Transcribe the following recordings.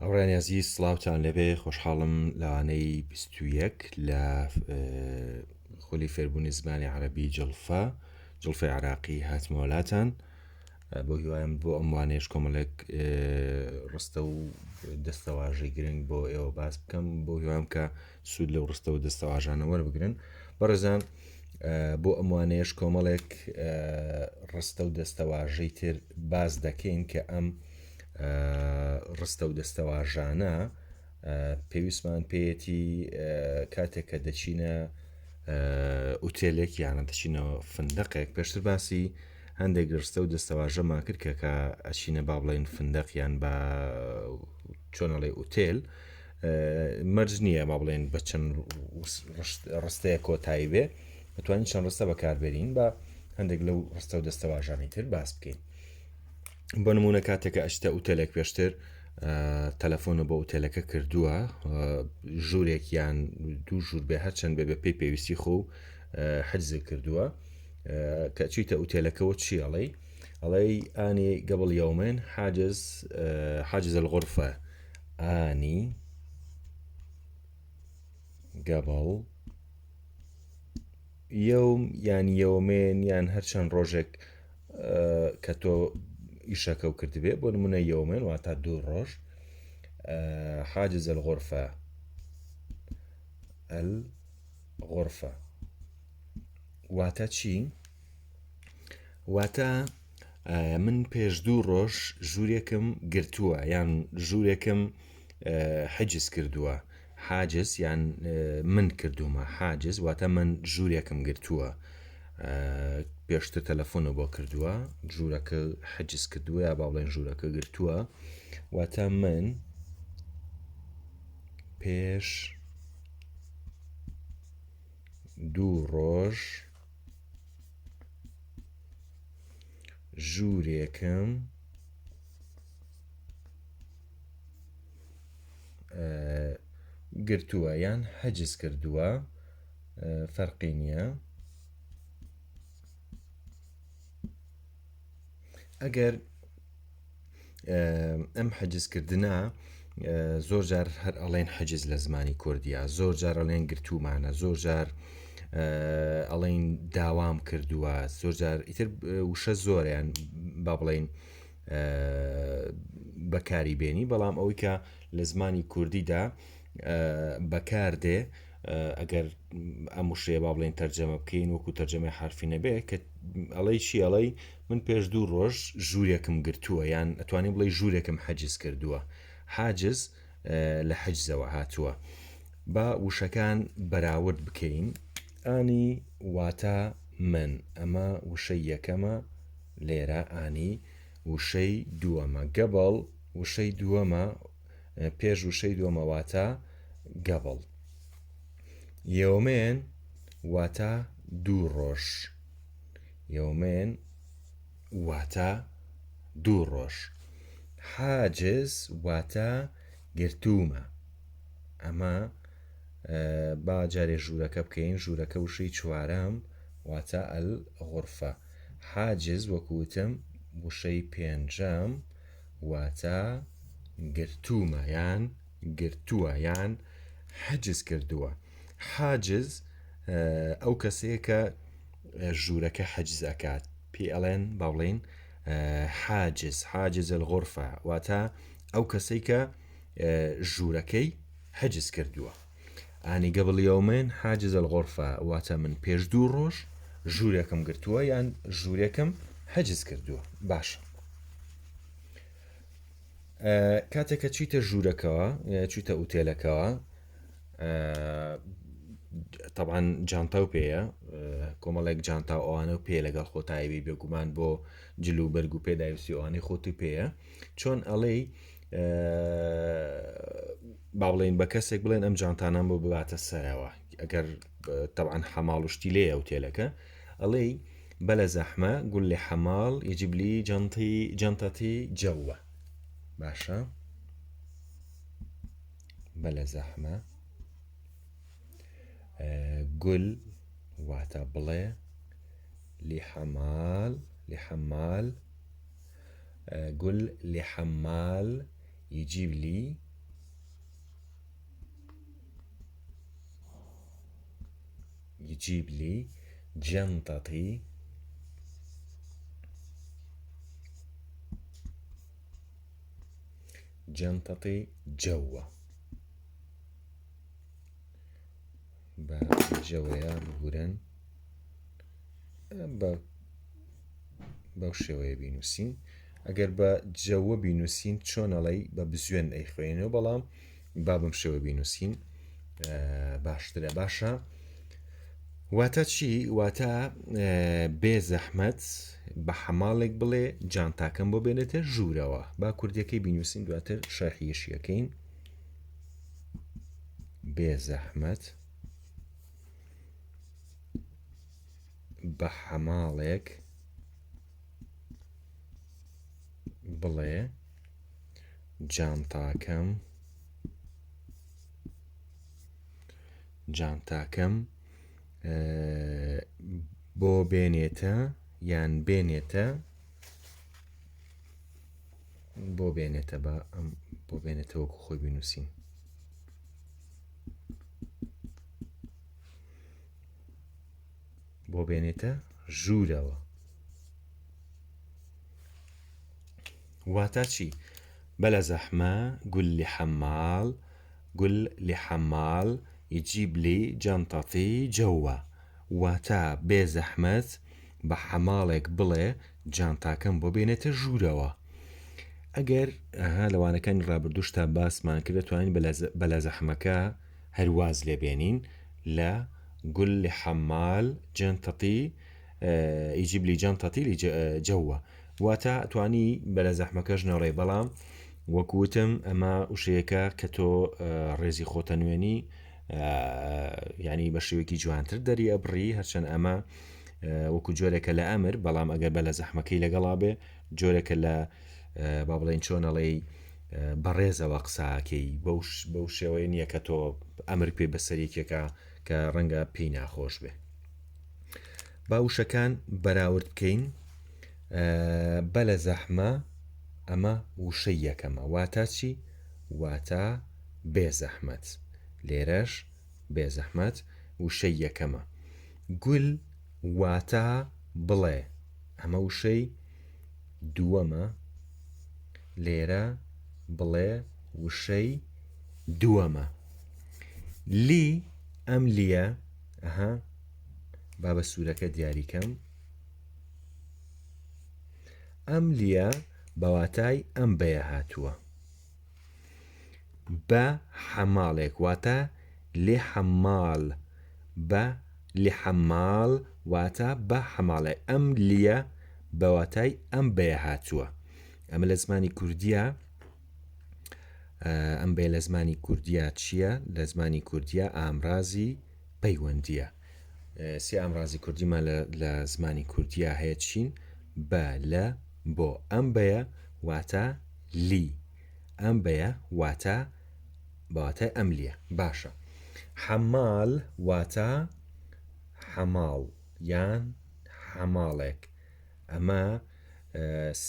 هاوڕێیانی ئازیز سڵاوتان لێبێ خۆشحاڵم لەوانەی 21 لە خولی فێربوونی زمانی عەرەبی جڵفە جڵفەی عراقی هاتمەوە لاتان بۆ هیوایم بۆ ئەم وانەیەش کۆمەڵێک ڕستە و دەستەواژەی گرنگ بۆ ئێوە باس بکەم بۆ هیوام کە سوود لەو ڕستە و دەستەواژانە وەربگرن بەڕێزان بۆ ئەم وانەیەش کۆمەڵێک ڕستە و دەستەواژەی تر باس دەکەین کە ئەم ڕستە و دەستەواژانە پێویستمان پێیەتی کاتێک کە دەچینە ئوتێلێک یانە دەچینەوە فندەقێک پێشتر باسی هەندێک ڕستە و دەستەواژەمان کرد کە کە ئەچینە با بڵێن فندەق یان بە چۆنەڵێ ئوتێل مەرج نییە با بڵێن بە چەند ڕستەیە کۆتایی بێ دەتوانین چەند ڕستە بەکاربێنین بە هەندێک لەو ڕستە و دەستەواژانی تر باس بکەین بۆ نمونە کاتێکە ئەشتە ئوتێلێک پێشتر تەلەفۆنە بۆ ئوتێلەکە کردووە ژوورێک یان دوو ژوور بێ هەرچەند بێ بە پێی پێویستی خۆ حجز کردووە کە چیتە ئوتێلەکەەوە چی ئەڵێی ئەڵێی ئانی قبل يومين حاجز حاجز الغرفة ئانی قبل يوم یان يومين یان هەرچەند ڕۆژێک کە تۆ ئیشەکە و کردبێ بۆ نمونە يومين واتە دوو ڕۆژ حاجز الغرفة الغرفة واتە چی؟ واتە من پێش دوو ڕۆژ ژوورێکم گرتووە یان ژوورێکم حجز کردووە حاجز یان من کردومە حاجز واتە من ژوورێکم گرتووە پێشتر تەلەفۆنە بۆ کردووە ژوورەکە حجز کردووە یا با بڵێن ژوورەکە گرتووە واتە من پێش دوو ڕۆژ ژوورێکم گرتووە یان حەجز کردووە فەرقی نییە ئەگەر ئەم حەجزکردە زۆر جار هەر ئەڵێن حەجز لە زمانی کوردیا زۆر جار ئەڵێن گرتومانە زۆر جار ئەڵێن داوام کردووە زۆر جار ئیتر وشە زۆریان با بڵین بەکاری بێنی بەڵام ئەوەی کە لە زمانی کوردیدا بەکاردێ ئەگەر ئەم وشەیە با بڵێن تەرجەمە بکەین وەکو تەرجەمەی حرفی نەبێ کە ئەڵەی چی ئەڵەی من پێش دوو ڕۆژ ژوورێکم گرتووە یان ئەتوانی بڵێ ژوورێکم حەجز کردووە حاجز لە حجزەوە هاتووە با وشەکان بەراورد بکەین ئانی واتە من ئەمە وشەی یەکەمە لێرە ئانی وشەی دووەمە گەبڵ وشەی دووەمە پێش وشەی دووەمە واتە گەبڵ. يومين واتە دوو ڕۆژ. يومين واتە دوو ڕۆژ. حاجز واتە گرتوومە. ئەمە با جارێ ژوورەکە بکەین ژوورەکە وشەی چوارەم واتە الغرفە. حاجز وەکو وتم وشەی پێنجەم واتە گرتوومە یان گرتووە یان حجز کردووە حاجز ئەو کەسەیە کە ژوورەکە حجز ئەکات پێی ئەڵێن با بڵێین حاجز حاجز الغرفە واتە ئەو کەسەی کە ژوورەکەی حجز کردووە ئانی قبل يومين حاجز الغرفە واتە من پێش دوو ڕۆژ ژوورێکم گرتووە یان ژوورێکم حجز کردووە باشە کاتێک کە چیتە ژوورەکەوە چیتە ئوتێلەکەوە طبعاان جانتا و پێیە کۆمەڵێک جانتا و ئەوانە و پێ لەگەڵ خۆتایوی بێگومان بۆ جل و بەرگ و پێداویستی ئەوانەی خۆتی پێیە چۆن ئەڵێی با بڵێن بە کەسێک بڵێن ئەم جانتانان بۆ بباتە سەرەوە ئەگەر طبعاان حەماڵ و شتی لێیە ئوتێلەکە ئەڵێی بلا زحمة قل لحمال يجيب لي جنطي جنطتي جوا باشە بلا زحمة قل واتە بڵێ لحمال لحمال قل لحمال يجيب لي. يجيب لي جنطتي جنطتي جوا بە جەوەیە ببورن بە بەو شێوەیە بینوسین ئەگەر بە جەوە بینوسین چۆن ئەڵێی بە بزوێن ئەیخوێنەوە بەڵام با بەم شێوە بینوسین باشترە باشە واتە چی واتە بێ زەحمەت بە حەماڵێک بڵێ جانتاکەم بۆ بێنێتە ژوورەوە با کوردیەکەی بینوسین دواتر شەرحیشیەکەین بێ زەحمەت بە حەماڵێک بڵێ جانتاکەم جانتاکەم بۆ بێنێتە یان بێنێتە بۆ بێنێتە بە ئەم بۆ بێنێتە وەکو خۆی بینوسین. بۆ بێنێتە ژوورەوە. واتا چی؟ بلا زحمە قل لحمال قل لحمال يجيب لي جنطتي جوا واتا بێ زەحمەت بە حەماڵێک بڵێ جانتاکەم بۆ بێنێتە ژوورەوە. ئەگەر ئەها لە وانەکانی ڕابردووشتا باسمان کرد دەتوانین بەلا زەحمەکە هەر واز لێ بێنین لە قل لحمال جنطتي يجيب لي جنطتي جوا واتە توانی بەلە زەحمەکەش نەڕێ بەڵام وەک وتم ئەمە وشەیەکە کە تۆ ڕێزی خۆتە نوێنی ینی بە شێوەیەکی جوانتر دەری ئەبڕی هەرچەند ئەمە وەکو جۆرێکە لە ئەمر بەڵام ئەگەر بە لە زەحمەکەی لەگەڵا بێ جۆرێکە لە با بڵێن چۆن ئەڵێی بەڕێزەوە قساکەی بەو شێوەیە نییە کە تۆ ئەمر پێ بەسەر یەکێکە کە ڕەنگە پێی ناخۆش بێ با وشەکان بەراورد بکەین بەلە زەحمە ئەمە وشەی یەکەمە واتا چی واتا بێ زەحمەت لێرەش بێ زەحمەت وشەی یەکەمە گول واتا بڵێ ئەمە وشەی دووەمە لێرە بڵێ وشەی دووەمە لی ئەم لیە ئەها با بە سوورەکە دیاریکەم ئەم لیە بەواتای ئەم بەیە هاتووە بە حەماڵێک واتە لێ حەماڵ بە لحەماڵ واتە بە حەماڵێک ئەم لیە بە واتای ئەم بەیە هاتووە ئەمە لە زمانی کوردیە ئەم بێ لە زمانی کوردیا چییە؟ لە زمانی کوردیا ئامرازی پەیوەندیە سێ ئامرازی کوردیمان لە زمانی کوردیا هەیە چین بە لە بۆ ئەم بەیە واتە لی ئەم بەیە واتە بە واتای ئەم لیە باشە حەمال واتە حەماڵ یان حەماڵێک ئەمە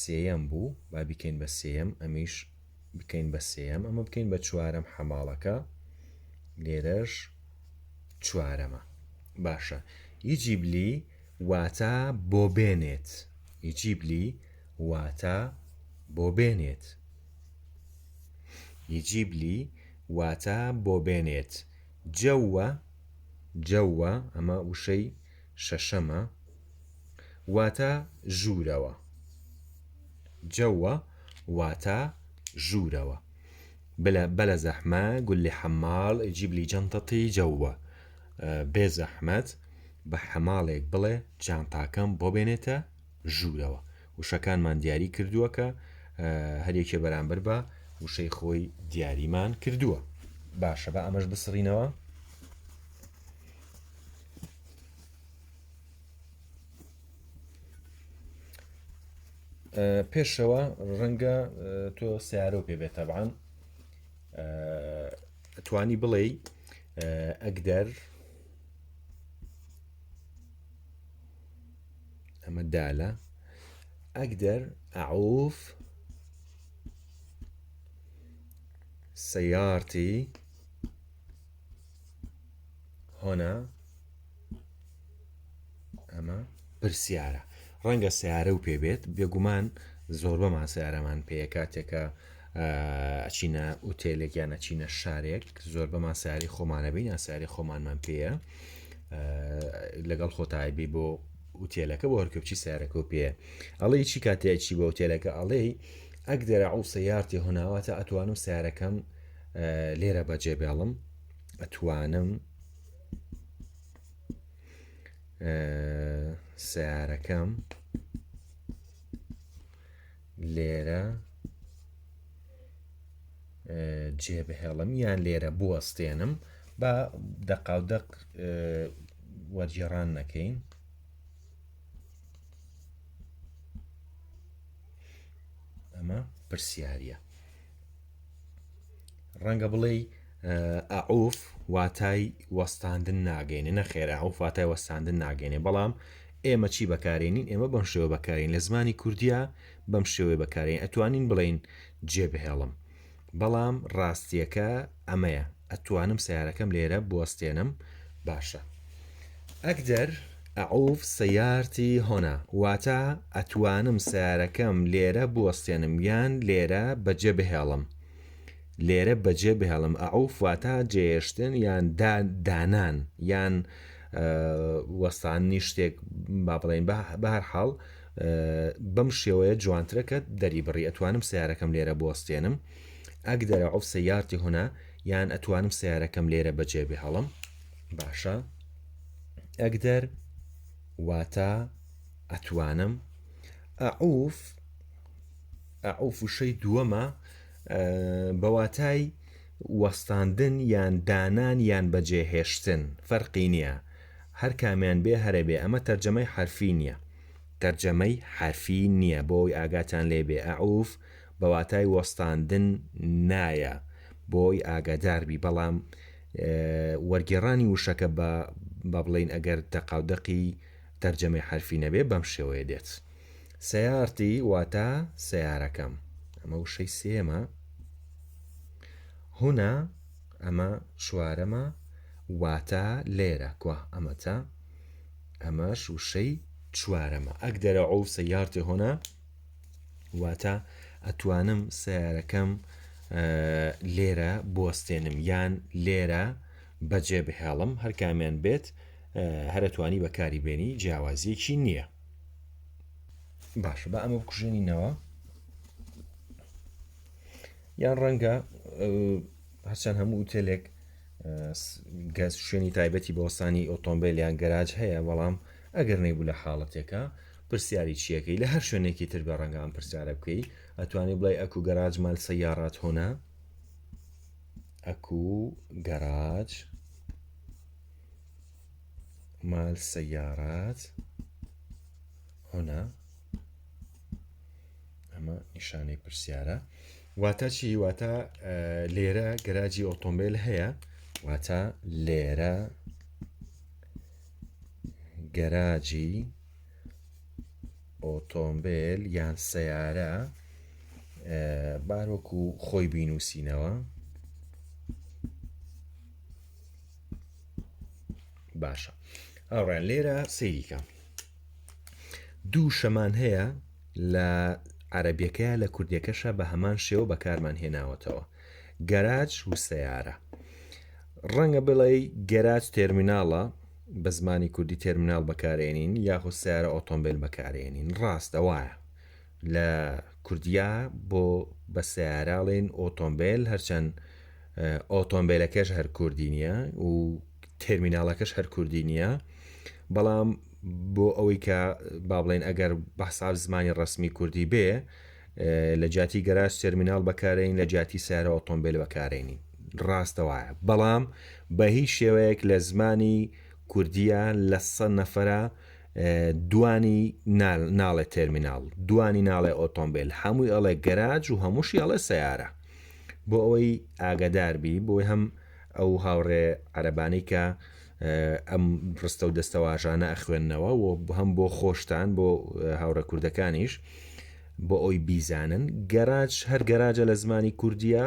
سێیەم بوو با بیکەین بە سێیەم ئەمیش بکەین بە سێیەم ئەمە بکەین بە چوارەم حەماڵەکە لێرەش چوارەمە باشە یجیبلی واتە بۆ بێنێت یجیبلی واتە بۆ بێنێت یجیبلی واتە بۆ بێنێت جەوە جەوە ئەمە وشەی شەشەمە واتە ژوورەوە جەوە واتە ژوورەوە بلا بلا زحمە قل لحمال جیب لی جنطتي جوە بێ زەحمەت بە حەماڵێک بڵێ جانتاکەم بۆ بێنێتە ژوورەوە وشەکانمان دیاری کردووە کە هەر یەکێ بەرامبەر بە وشەی خۆی دیاریمان کردووە باشە بە ئەمەش بسڕینەوە پێشەوە ڕەنگە تۆ سیارە پێ بێت تەبان توانی بڵێ ئەگدەر ئەمە دالە ئەگدەر ئەعوف سيارتي هنا. پرسیارە. ڕەنگە سەیارە و پێ بێت، بێگومان زۆربەمان سەیارەمان پێیە کاتێکە ئەچینە ئوتێلێک یان ئەچینە شارێک زۆربەمان سیاری خۆمانە بین یان سیاری خۆمانمان پێیە لەگەڵ خۆتایبی بۆ ئوتێلەکە بۆ هەرکە بچی سیارەکە و پێ ئەڵێ چی کاتێ چی بۆ ئوتێلەکە ئەڵێی أقدر أعوف سيارتي هنا واتە ئەتوانم سیارەکەم لێرە بەجێ بێڵم ئەتوانم سیارەکەم لێرە جێ بهێڵم یان لێرە بوەستێنم با دەقاو دەق وەرگێڕان نەکەین ئەمە پرسیاریە ڕەنگە بڵێی أعوف واتای وەستاندن ناگەینێ نەخێر أعوف واتای وەستاندن ناگەینێ بەڵام ئێمە چی بەکارێنین ئێمە بەم شێوە بەکارین لە زمانی کوردیا بەم شێوەیە بەکارین ئەتوانین بڵێین جێ بهێڵم بەڵام ڕاستیەکە ئەمەیە ئەتوانم سیارەکەم لێرە بوەستێنم باشە أقدر أعوف سيارتي هنا واتە ئەتوانم سەیارەکەم لێرە بوەستێنم یان لێرە بەجێ بهێڵم لێرە بەجێ بهێڵم أعوف واتە جێهێشتن یان دانان یان وەستاندنی شتێک با بڵێین بە هەر حاڵ بەم شێوەیە جوانترە کە دەری بڕی ئەتوانم سیارەکەم لێرە بوەستێنم أقدر أعوف سيارتي هنا یان ئەتوانم سیارەکەم لێرە بەجێ بهێڵم باشە أقدر واتە ئەتوانم أعوف أعوف وشەی دووەمە بە واتای وەستاندن یان دانان یان بەجێهێشتن فەرقی نییە هەر کامیان بێ هەرە بێ ئەمە تەرجەمەی حەرفی نییە تەرجەمەی حەرفی نییە بۆ ئەوەی ئاگاتان لێ بێ أعوف بە واتای وەستاندن نایە بۆی ئاگادار بی بەڵام وەرگێڕانی وشەکە بە با بڵێین ئەگەر دەقاودەقی تەرجەمەی حەرفی نەبێ بەم شێوەیە دێت. سيارتي واتە سەیارەکەم. ئەمە وشەی سێمە. هنا ئەمە چوارەمە واتە لێرە کوا ئەمەتە ئەمەش وشەی چوارەمە. أقدر أعوف سيارتي هنا واتە ئەتوانم سەیارەکەم لێرە بوەستێنم یان لێرە بەجێ بهێڵم هەر کامیان بێت هەرەتوانی بەکاری بێنی جیاوازیەکی نییە. باشە با ئەمە بکوژێنینەوە یان ڕەنگە هەرچەند هەموو ئوتێلێک گەز شوێنی تایبەتی بۆ وەستانی ئۆتۆمبیل یان گەراج هەیە بەڵام ئەگەر نەیبوو لە حاڵەتێکە پرسیاری چیەکەی لە هەر شوێنێکی تر بە ڕەنگە ئەم پرسیارە بکەی ئەتوانی بڵێ أكو جراج مال سيارات هنا أكو جراج مال سيارات هنا ئەمە نیشانەی پرسیارە واتە چی واتە لێرە گەراجی ئۆتۆمبیل هەیە واتە لێرە گەراجی ئۆتۆمبیل یان سەیارە بارۆکو خۆی بینوسینەوە باشە ئاڕێن لێرە سەیریکە دوو شەمان هەیە لە عەرەبیەکەیا لە کوردیەکەشا بە هەمان شێوە بەکارمان هێناوەتەوە گەراج و سەیارە ڕەنگە بڵێی گەراج تێرمیناڵە بە زمانی کوردی تێرمیناڵ بەکارێنین یاخود سیارە ئۆتۆمبیل بەکارێنین ڕاستە وایە لە کوردیا بۆ بە سیارەڵێن ئۆتۆمبیل هەرچەند ئۆتۆمبیلەکەش هەر کوردی نییە و تێرمیناڵەکەش هەر کوردی نییە بەڵام بۆ ئەوەی کە با بڵێن ئەگەر بە حساب زمانی ڕەسمی کوردی بێ لە جیاتی گەراج تێرمیناڵ بەکارێنین لە جیاتی سیارە ئۆتۆمبیل بەکارێنین ڕاستە وایە بەڵام بە هیچ شێوەیەک لە زمانی کوردیە لە سە نەفرە دوانی ناڵێ تێرمیناڵ دوانی ناڵێ ئۆتۆمبیل هەمووی ئەڵێ گەراج و هەمووشی ئەڵێ سیارە بۆ ئەوەی ئاگادار بی بۆی هەم ئەو هاوڕێ عەرەبانەی کە ئەم ڕستە و دەستەواژانە ئەخوێننەوە و هەم بۆ خۆشتان بۆ هاوڕێ کوردەکانیش بۆ ئەوی بیزانن گەراج هەر گەراجە لە زمانی کوردیە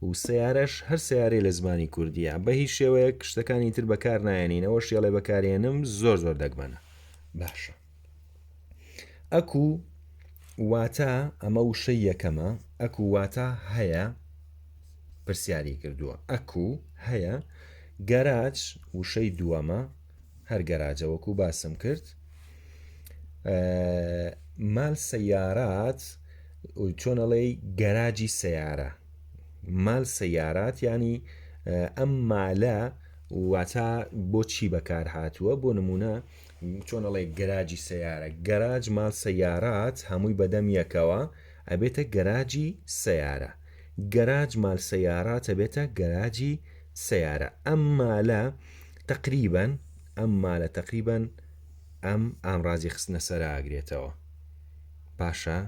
و سیارەش هەر سیارەی لە زمانی کوردیە بە هیچ شێوەیەک شتەکانی تر بەکار نایەنین ئەوە شێڵێ بەکارێنم زۆر زۆر دەگمەنە باشە. ئەکو واتە ئەمە وشەی یەکەمە ئەکو واتە هەیە پرسیاری کردووە ئەکو هەیە گەراج وشەی دووەمە هەر گەراجە وەکو باسم کرد مال سەیارات چۆن ئەڵێی گەراجی سەیارە مال سەیارات ینی ئەم مالە واتە بۆچی بەکار هاتووە بۆ نمونە چۆن ئەڵێ گەراجی سەیارە گەراج مال سەیارات هەمووی بەدەم یەکەوە ئەبێتە گەراجی سەیارە گەراج مال سەیارات ئەبێتە گەراجی سەیارە ئەم مالە تەقریبەن ئەم مالە تەقریبەن ئەم ئامرازی خستنە سەرا ئەگرێتەوە باشە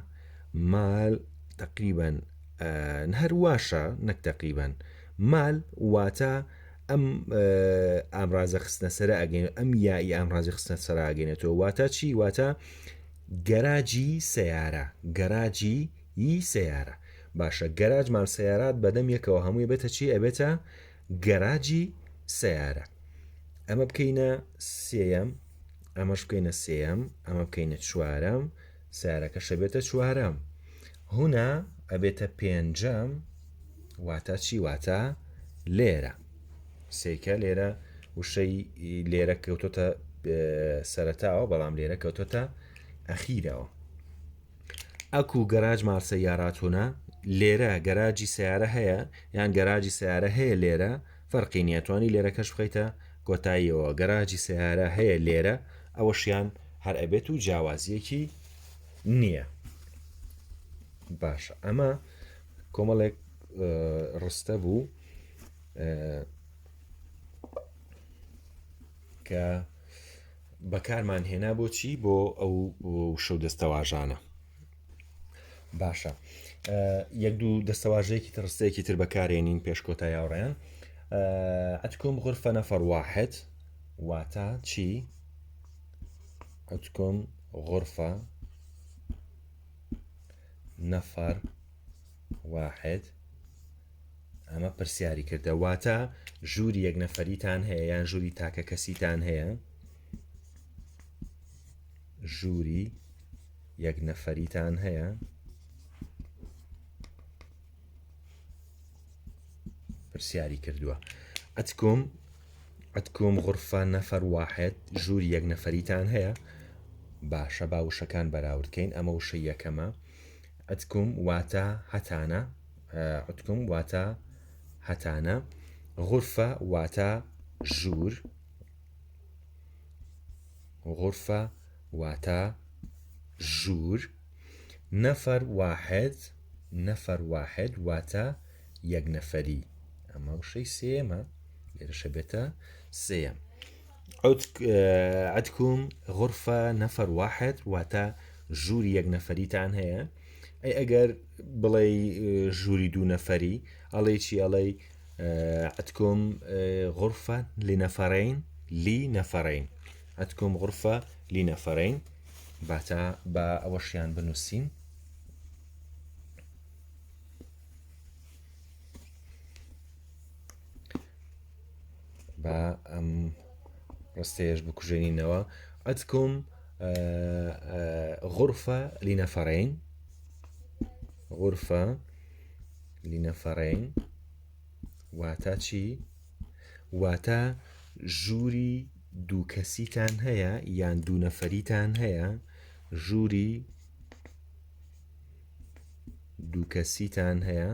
مال تەقریبەن هەر واشە نەک تەقریبەن مال واتە ئەم ئامرازە خستنە سەرە ئەگەین ئەم یائی ئامرازی خستنە سەرا ئەگەینێتەوە واتە چی واتە گەراجی سەیارە گەراجی ی سەیارە باشە گەراج مال سەیارات بەدەم یەکەوە هەمووی بێتە چی ئەبێتە گەراجی سەیارە ئەمە بکەینە سێیەم ئەمەش بکەینە سێیەم ئەمە بکەینە چوارەم سیارەکەش ئەبێتە چوارەم هونا ئەبێتە پێنجەم واتە چی واتە لێرە سیکە لێرە وشەی لێرە کەوتۆتە سەرەتاوە بەڵام لێرە کەوتۆتە ئەخیرەوە ئەکو گەراج مال سەیارات هنا لێرە گەراجی سیارە هەیە یان گەراجی سیارە هەیە لێرە فەرقی نییە توانی لێرەکەش بخەیتە کۆتاییەوە گەراجی سیارە هەیە لێرە ئەوەشیان هەر ئەبێت و جیاوازیەکی نییە باشە ئەمە کۆمەڵێک ڕستە بوو کە بەکارمان هێنا بۆچی بۆ ئەو وشە و دەستەواژانە باشە یەک دوو دەستەواژەیەکی تر ڕستەیەکی تر بەکارێنین پێش کۆتای هاوڕێیان عندكم غرفة نفر واحد واتە چی عندكم غرفة نفر واحد ئەمە پرسیاری کردە واتە ژووری یەک نەفەریتان هەیە یان ژووری تاکە کەسیتان هەیە ژووری یەک نەفەریتان هەیە پرسیاری کردووە ئەتکم عندكم غرفة نفر واحد ژووری یەک نەفەریتان هەیە باشە با وشەکان بەراوردکەین ئەمە وشە یەکەمە عندكم واتە هەتانە عندكم واتە هەتانە غرفە واتە ژوور غرفە واتە ژوور نەفەر واحد نەفەر واحد واتە یەک نەفەری ئەمە وشەی سێمە لێرەشە بێتە سێیەم عندكم غرفة نفر واحد واتە ژووری یەک نەفەریتان هەیە ئەی ئەگەر بڵێ ژووری دوو نەفەری ئەڵێ چی ئەڵێ عندكم غرفة لنفرين لنفرين عندكم غرفة لنفرين باتا با ئەوەشیان بنووسین با ئەم ڕستەیەش بکوژێنینەوە عندكم غرفة لنفرين غرفة لنفرين واتە چی؟ واتە ژووری دوو کەسیتان هەیە یان دوو نەفەریتان هەیە ژووری دوو کەسیتان هەیە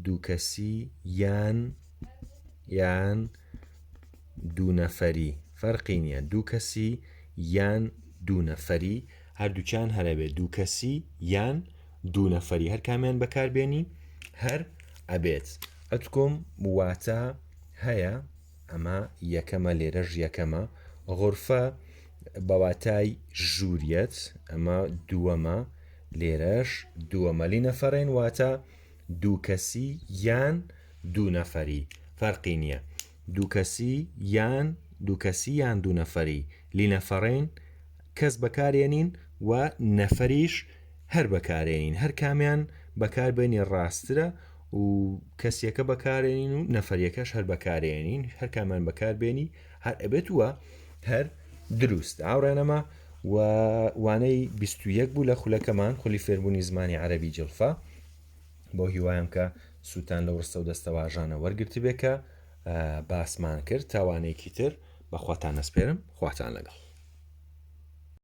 دوو کەسی یان یان دوو نەفەری فەرقی نییە دوو کەسی یان دوو نەفەری هەردووکیان هەرەبێ دوو کەسی یان دوو نەفەری هەر کامیان بەکاربێنی هەر ئەبێت عندكم واتە هەیە ئەمە یەکەمە لێرەش یەکەمە غرفە بەواتای ژووریەت ئەمە دووەمە لێرەش دووەمە لنفرين واتە دوو کەسی یان دوو نەفەری فەرقی نییە دوو کەسی یان دوو کەسی یان دوو نەفەری لنفرين کەس بەکارێنین و نەفەریش هەر بەکارێنین هەر کامیان بەکاربێنی ڕاسترە و کەسیەکە بەکارێنین و نەفەریەکەش هەر بەکارێنین هەر کامیان بەکاربێنی هەر ئەبێت وە هەر دروست هاوڕێنەمە و وانەی 21 بوو لە خولەکەمان خولی فێربوونی زمانی عەربی جڵفە بۆ هیوایم کە سووتان لەو ڕستە و دەستەواژانە وەرگرتبێ کە باسمان کرد تاوانێکی تر بەخواتان نەسپێرم خواتان لەگەڵ.